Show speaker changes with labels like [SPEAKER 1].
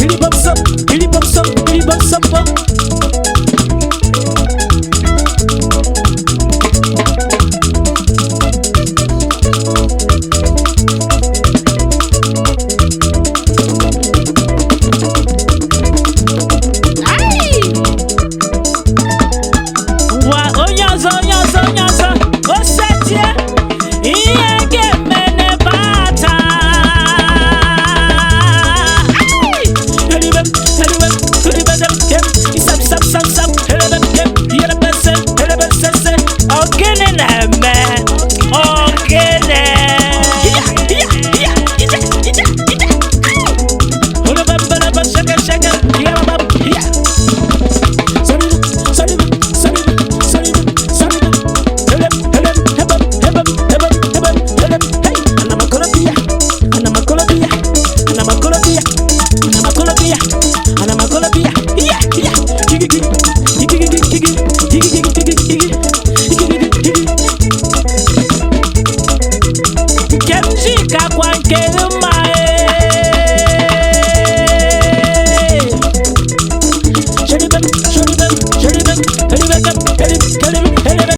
[SPEAKER 1] Iribom sop, iribom sop, iribom sop. Ai! Ngwa onye ọzọ, onye ọzọ, onye ọzọ, o setie ihe ga-eme n'ebe a taa. Ai! Eribem, eribem, eribedem, kem, isap, sap, sap, sap, erebem, kem, yerebese, erebesese. Ọ gịnị na-eme? Ọ gịnị? Iya, iya, iya, ije, ije, ije. Ai! Orebem, berebe, sheke, sheke, iyababam, iya. Nke m ji kakwa nke